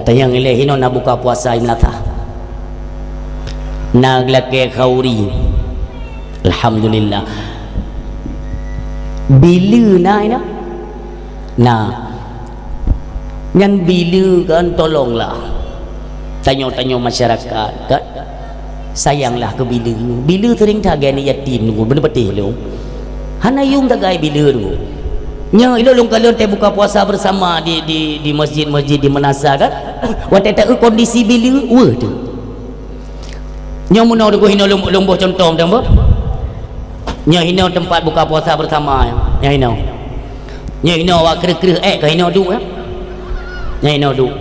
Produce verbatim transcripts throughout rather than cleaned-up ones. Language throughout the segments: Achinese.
Tanyong ilée hinoe na buka puasa i meulasah. Na geulakée khauri. Alhamdulillah. Bileue na hinoe? Na. Nyan bileue kan, tolonglah. Tanyoe-tanyoe masyarakat kan. Sayanglah keu bileue. Bileue sering that gét aneuk yatim nunggu, beuneupatéh lôn. Hana yuem tagai bileue nunggu. Nyoe ilôn lôn kalon teuh buka puasa bersama di, di, di masjid-masjid, di meunasah kan. Watée taeu kondisi bileue, weueh teuh. Nyoe meunoe nunggu hinoe lôn, lôn boh contoh meunan boh. Nyoe hinoe teumpat buka puasa bersama nyoe. Nyoe hinoe. Nyoe hinoe awak kreueh-kreueh ék ka hinoe duek, eh. Nyoe hinoe duek.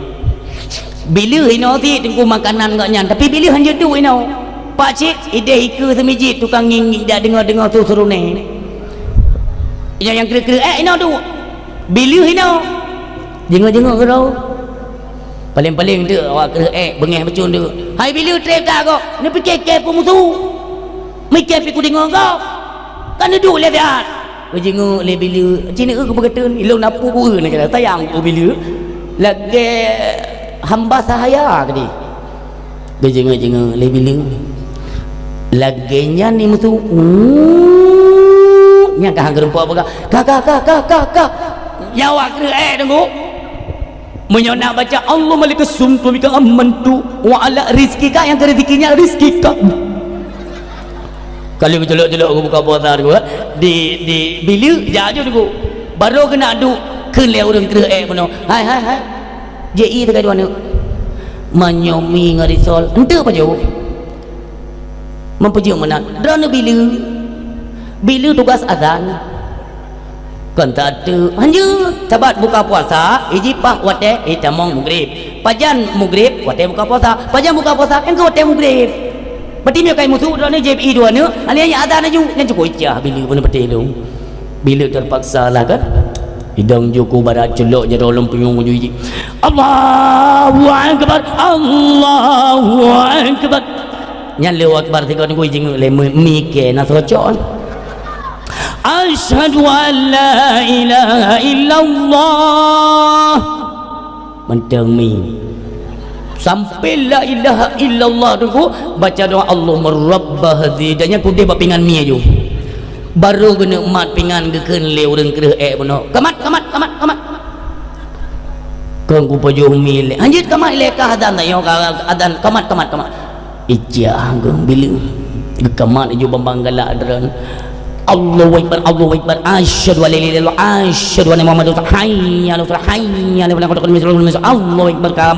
Bileue hinoe cit teungku makanan gobnyan, tapi bileue hanjeuet duek hinoe. Pak cit, ideh ikeue seumijit tukang ngieng-ngieng dak deungoe-deungoe su seureuné. Nyoe nyang kreueh-kreueh ék hinoe duek. Bileue hinoe. Jeungeuk-jeungeuk keudroe. Paleng-paleng teuk awak kreueh ék, beungéh bacut teuk. Hai bileue trép that gob, neupiké kée peue musu. Miké pih kudeungoe gob. Ka neuduek lé siat. Geujingeuk lé bileue, "Ci neueu keu peue geuteuun, ilôn na peue kueu na jalan sayang keu bileue." Lagée hamba sahaya keudeh. Geujingeuk-jingeuk lé bileue. Lagée nyan ni musu. Nyang ka han geureumpok peugah, "Ka, ka, ka, ka, ka, ka." Nyan awak kreueh ék teungku. Meunyoe na baca, "Allahumma laka sumtu wa bika amantu wa ala rizqika," nyang keu rezeki nyan rezeki ka. Kali geucolok-colok geubuka puasa teungku, di, di bileue, jak aju teungku. Barô keuneuk duek, kheun lé ureueng kreueh ék bunoe. "Hai, hai, hai. Ji ie teuka dua aneuk." Meunyoe mi ngon risol, enteuk pajoh. Meupeujeuet meunan, droeneuh bileue. Bileue tugaih azan. Kon tateuk, hanjeuet, sabat buka puasa, iji paih watée itamong mugrib. Pajan mugrib, watée buka puasa. Pajan buka puasa, nyang keu watée mugrib. Berarti meunyoe kai musu droeneuh jieb ie dua aneuk, alèh nyan azan laju, nyan cukôp icah bileue beuneupatéh lôn. Bileue teurpaksa lah kan. Idong ju ku barat culok jaroe lôn punyueng uju iji. Allahu Akbar, Allahu Akbar. Nyan lheueh akbar sigoe teungku jingeuk lé mi, mi kée na seucok. Asyhadu an la ilaha illallah. Mantong mi. Sampai la ilaha illallah teungku, baca doa Allahumma rabba hadzi. Dan nyan kudeh bak pingan mi aju. Barô geuneuk mat pingan geukheun lé ureueng kreueh ék bunoe. Kamat, kamat, kamat, kamat. Kon kupajoh mi lé. Hanjeuet kamat ilée ka azan, tanyoe ka azan, kamat, kamat, kamat. Icah geuh bileue. Geukamat iju bambang galak droen. Allahu Akbar, Allahu Akbar. Asyhadu an la ilaha illallah, asyhadu anna Muhammadar Rasulullah. Hayya 'alas shalah, hayya 'alal falah, qad qamat shalah, qad qamat shalah. Allahu Akbar. Ka